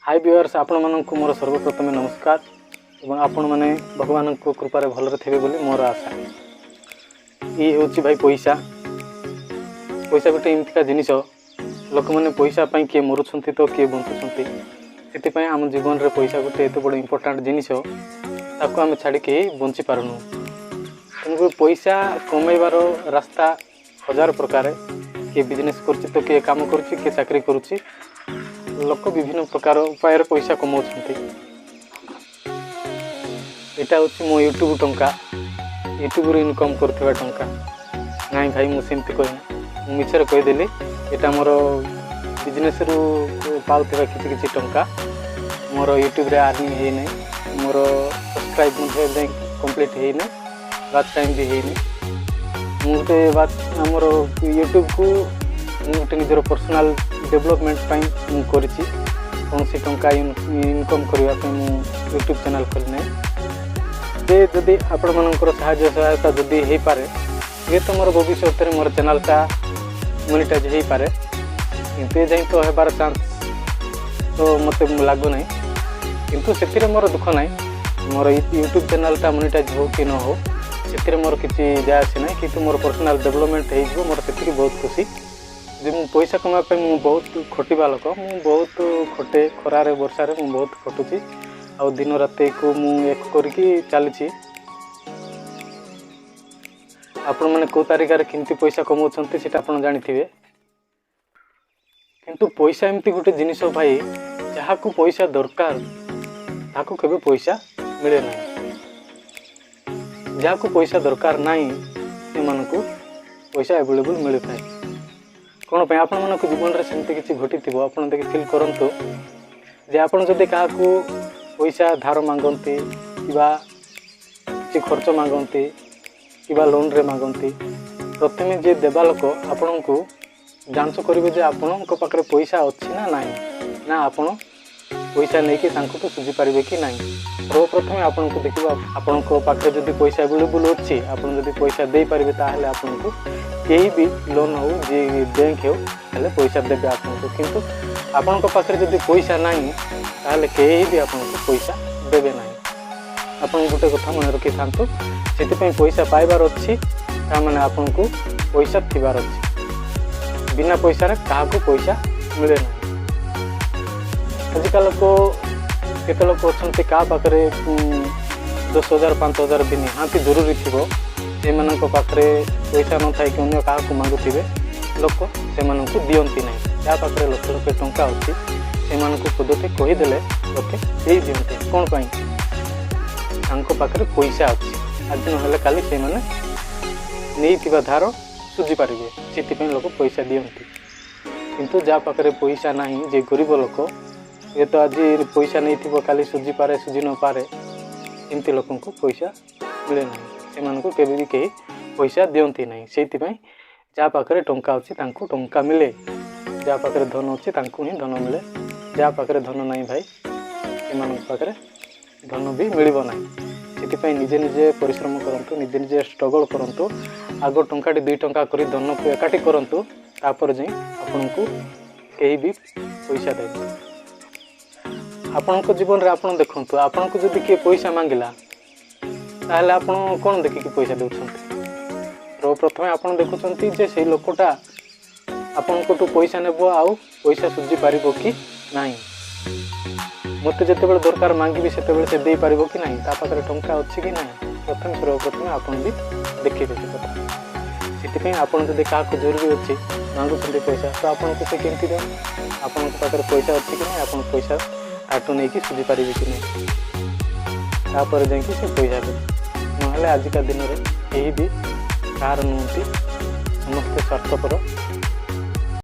High viewers, ଆପଣମାନଙ୍କୁ ମୋର ସର୍ବପ୍ରଥମେ ନମସ୍କାର ଏବଂ ଆପଣମାନେ ଭଗବାନଙ୍କ କୃପାରେ ଭଲରେ ଥିବେ ବୋଲି ମୋର ଆଶା। ଇଏ ହେଉଛି ଭାଇ ପଇସା। ପଇସା ଗୋଟେ ଏମିତିକା ଜିନିଷ, ଲୋକମାନେ ପଇସା ପାଇଁ କିଏ ମରୁଛନ୍ତି ତ କିଏ ବଞ୍ଚୁଛନ୍ତି। ସେଥିପାଇଁ ଆମ ଜୀବନରେ ପଇସା ଗୋଟେ ଏତେ ବଡ଼ ଇମ୍ପୋର୍ଟାଣ୍ଟ ଜିନିଷ, ତାକୁ ଆମେ ଛାଡ଼ି କେହି ବଞ୍ଚି ପାରୁନୁ। ତେଣୁକରି ପଇସା କମେଇବାର ରାସ୍ତା ହଜାର ପ୍ରକାର। କିଏ ବିଜନେସ୍ କରୁଛି ତ କିଏ କାମ କରୁଛି, କିଏ ଚାକିରି କରୁଛି। ଲୋକ ବିଭିନ୍ନ ପ୍ରକାର ଉପାୟରେ ପଇସା କମାଉଛନ୍ତି। ଏଇଟା ହେଉଛି ମୋ ୟୁଟ୍ୟୁବ୍ ଟଙ୍କା, ୟୁଟ୍ୟୁବ୍ରୁ ଇନକମ୍ କରୁଥିବା ଟଙ୍କା। ନାଇଁ ଭାଇ, ମୁଁ ସେମିତି କହିନି, ମୁଁ ମିଛରେ କହିଦେଲି। ଏଇଟା ମୋର ବିଜନେସ୍ରୁ ପାଉଥିବା କିଛି କିଛି ଟଙ୍କା। ମୋର ୟୁଟ୍ୟୁବ୍ରେ ଆର୍ନିଂ ହେଇନାହିଁ, ମୋର ସବସ୍କ୍ରାଇବ୍ ମଧ୍ୟ ଏବେ କମ୍ପ୍ଲିଟ୍ ହେଇନି, ୱାଚ୍ ଟାଇମ୍ ବି ହେଇନି। ମୁଁ ଗୋଟେ ଆମର ୟୁଟ୍ୟୁବ୍କୁ ମୁଁ ଗୋଟେ ନିଜର ପର୍ସନାଲ୍ ଡେଭଲପମେଣ୍ଟ ପାଇଁ ମୁଁ କରିଛି। କୌଣସି ଟଙ୍କା ଇନକମ୍ କରିବା ପାଇଁ ମୁଁ ୟୁଟ୍ୟୁବ୍ ଚ୍ୟାନେଲ୍ ଖୋଲିନାହିଁ। ଯେ ଯଦି ଆପଣମାନଙ୍କର ସାହାଯ୍ୟ ସହାୟତା ଯଦି ହେଇପାରେ, ହୁଏତ ମୋର ଭବିଷ୍ୟତରେ ମୋର ଚ୍ୟାନେଲ୍ଟା ମନିଟାଇଜ୍ ହେଇପାରେ। କିନ୍ତୁ ଏ ଯାଏଁ ତ ହେବାର ଚାନ୍ସ ତ ମୋତେ ଲାଗୁନାହିଁ। କିନ୍ତୁ ସେଥିରେ ମୋର ଦୁଃଖ ନାହିଁ। ମୋର ୟୁଟ୍ୟୁବ୍ ଚ୍ୟାନେଲ୍ଟା ମନିଟାଇଜ୍ ହଉ କି ନ ହଉ, ସେଥିରେ ମୋର କିଛି ଯାଏ ଆସେ ନାହିଁ। କିନ୍ତୁ ମୋର ପର୍ସନାଲ୍ ଡେଭଲପମେଣ୍ଟ ହେଇଯିବ, ମୋର ସେତିକି ବହୁତ ଖୁସି ଯେ ମୁଁ ପଇସା କମାଇବା ପାଇଁ ମୁଁ ବହୁତ ଖଟିବା ଲୋକ। ମୁଁ ବହୁତ ଖଟେ, ଖରାରେ ବର୍ଷାରେ ମୁଁ ବହୁତ ଖଟୁଛି ଆଉ ଦିନ ରାତିକୁ ମୁଁ ଏକ କରିକି ଚାଲିଛି। ଆପଣମାନେ କେଉଁ ତାରିକାରେ କେମିତି ପଇସା କମାଉଛନ୍ତି, ସେଇଟା ଆପଣ ଜାଣିଥିବେ। କିନ୍ତୁ ପଇସା ଏମିତି ଗୋଟେ ଜିନିଷ ଭାଇ, ଯାହାକୁ ପଇସା ଦରକାର ତାକୁ କେବେ ପଇସା ମିଳେ ନାହିଁ। ଯାହାକୁ ପଇସା ଦରକାର ନାହିଁ, ସେମାନଙ୍କୁ ପଇସା ଆଭେଲେବୁଲ୍ ମିଳିଥାଏ। କ'ଣ ପାଇଁ? ଆପଣମାନଙ୍କ ଜୀବନରେ ସେମିତି କିଛି ଘଟିଥିବ। ଆପଣ ଦେଖି ଫିଲ୍ କରନ୍ତୁ ଯେ ଆପଣ ଯଦି କାହାକୁ ପଇସା ଧାର ମାଗନ୍ତି କିମ୍ବା କିଛି ଖର୍ଚ୍ଚ ମାଗନ୍ତି କିମ୍ବା ଲୋନ୍ରେ ମାଗନ୍ତି, ପ୍ରଥମେ ଯିଏ ଦେବା ଲୋକ ଆପଣଙ୍କୁ ଯାଞ୍ଚ କରିବେ ଯେ ଆପଣଙ୍କ ପାଖରେ ପଇସା ଅଛି ନା ନାହିଁ, ନା ଆପଣ ପଇସା ନେଇକି ତାଙ୍କଠୁ ସୁଝିପାରିବେ କି ନାହିଁ। ସର୍ବପ୍ରଥମେ ଆପଣଙ୍କୁ ଦେଖିବ, ଆପଣଙ୍କ ପାଖରେ ଯଦି ପଇସା ଆଭେଲେବୁଲ୍ ଅଛି, ଆପଣ ଯଦି ପଇସା ଦେଇପାରିବେ, ତାହେଲେ ଆପଣଙ୍କୁ କେହି ବି ଲୋନ୍ ହେଉ, ଯିଏ ବ୍ୟାଙ୍କ ହେଉ, ହେଲେ ପଇସା ଦେବେ ଆପଣଙ୍କୁ। କିନ୍ତୁ ଆପଣଙ୍କ ପାଖରେ ଯଦି ପଇସା ନାହିଁ, ତାହେଲେ କେହି ବି ଆପଣଙ୍କୁ ପଇସା ଦେବେ ନାହିଁ। ଆପଣ ଗୋଟେ କଥା ମନେ ରଖିଥାନ୍ତୁ। ସେଥିପାଇଁ ପଇସା ପାଇବାର ଅଛି, ତାମାନେ ଆପଣଙ୍କୁ ପଇସା ଥିବାର ଅଛି। ବିନା ପଇସାରେ କାହାକୁ ପଇସା ମିଳେ ନାହିଁ। ଆଜିକା ଲୋକ, କେତେ ଲୋକ ଅଛନ୍ତି, କାହା ପାଖରେ 10,000 5,000 ବି ନିହାତି ଜରୁରୀ ଥିବ, ସେମାନଙ୍କ ପାଖରେ ପଇସା ନଥାଇକି ଅନ୍ୟ କାହାକୁ ମାଗୁଥିବେ। ଲୋକ ସେମାନଙ୍କୁ ଦିଅନ୍ତି ନାହିଁ। ଯାହା ପାଖରେ ଲକ୍ଷ ଲକ୍ଷ ଟଙ୍କା ଅଛି, ସେମାନଙ୍କୁ ପଦଟେ କହିଦେଲେ ଲୋକେ ଦେଇ ଦିଅନ୍ତି। କ'ଣ ପାଇଁ? ତାଙ୍କ ପାଖରେ ପଇସା ଅଛି। ଆଜି ନହେଲେ କାଲି ସେମାନେ ନେଇଥିବା ଧାର ସୁଝିପାରିବେ, ସେଥିପାଇଁ ଲୋକ ପଇସା ଦିଅନ୍ତି। କିନ୍ତୁ ଯାହା ପାଖରେ ପଇସା ନାହିଁ, ଯେ ଗରିବ ଲୋକ, ହୁଏତ ଆଜି ପଇସା ନେଇଥିବ, କାଲି ସୁଝିପାରେ, ସୁଝି ନପାରେ, ଏମିତି ଲୋକଙ୍କୁ ପଇସା ମିଳେ ନାହିଁ। ସେମାନଙ୍କୁ କେବେ ବି କେହି ପଇସା ଦିଅନ୍ତି ନାହିଁ। ସେଇଥିପାଇଁ ଯାହା ପାଖରେ ଟଙ୍କା ଅଛି, ତାଙ୍କୁ ଟଙ୍କା ମିଳେ। ଯାହା ପାଖରେ ଧନ ଅଛି, ତାଙ୍କୁ ହିଁ ଧନ ମିଳେ। ଯାହା ପାଖରେ ଧନ ନାହିଁ ଭାଇ, ସେମାନଙ୍କ ପାଖରେ ଧନ ବି ମିଳିବ ନାହିଁ। ସେଥିପାଇଁ ନିଜେ ନିଜେ ପରିଶ୍ରମ କରନ୍ତୁ, ନିଜେ ନିଜେ ଷ୍ଟ୍ରଗଲ୍ କରନ୍ତୁ। ଆଗ ଟଙ୍କାଟି 2 ଟଙ୍କା କରି ଧନକୁ ଏକାଠି କରନ୍ତୁ, ତାପରେ ଯାଇ ଆପଣଙ୍କୁ କେହି ବି ପଇସା ଦେବେ। ଆପଣଙ୍କ ଜୀବନରେ ଆପଣ ଦେଖନ୍ତୁ, ଆପଣଙ୍କୁ ଯଦି କିଏ ପଇସା ମାଗିଲା, ତାହେଲେ ଆପଣ କ'ଣ ଦେଖିକି ପଇସା ଦେଉଛନ୍ତି? ସର୍ବପ୍ରଥମେ ଆପଣ ଦେଖୁଛନ୍ତି ଯେ ସେଇ ଲୋକଟା ଆପଣଙ୍କଠୁ ପଇସା ନେବ ଆଉ ପଇସା ସୁଝି ପାରିବ କି ନାହିଁ, ମୋତେ ଯେତେବେଳେ ଦରକାର ମାଗିବି ସେତେବେଳେ ସେ ଦେଇପାରିବ କି ନାହିଁ, ତା ପାଖରେ ଟଙ୍କା ଅଛି କି ନାହିଁ। ପ୍ରଥମେ ସର୍ବପ୍ରଥମେ ଆପଣ ବି ଦେଖିବେ ସେ କଥା। ସେଥିପାଇଁ ଆପଣ ଯଦି କାହାକୁ ଜରୁରୀ ଅଛି ମାଗୁଛନ୍ତି ପଇସା, ତ ଆପଣଙ୍କୁ ସେ କେମିତି ଦେବ? ଆପଣଙ୍କ ପାଖରେ ପଇସା ଅଛି କି ନାହିଁ, ଆପଣ ପଇସା ତାଠୁ ନେଇକି ସୁଝିପାରିବେ କି ନାହିଁ, ତାପରେ ଯାଇକି ସେ ପଇସା ଦେବେ। ନହେଲେ ଆଜିକା ଦିନରେ କେହି ବି କାହାର ନୁହନ୍ତି, ସମସ୍ତେ ସ୍ୱାର୍ଥପର।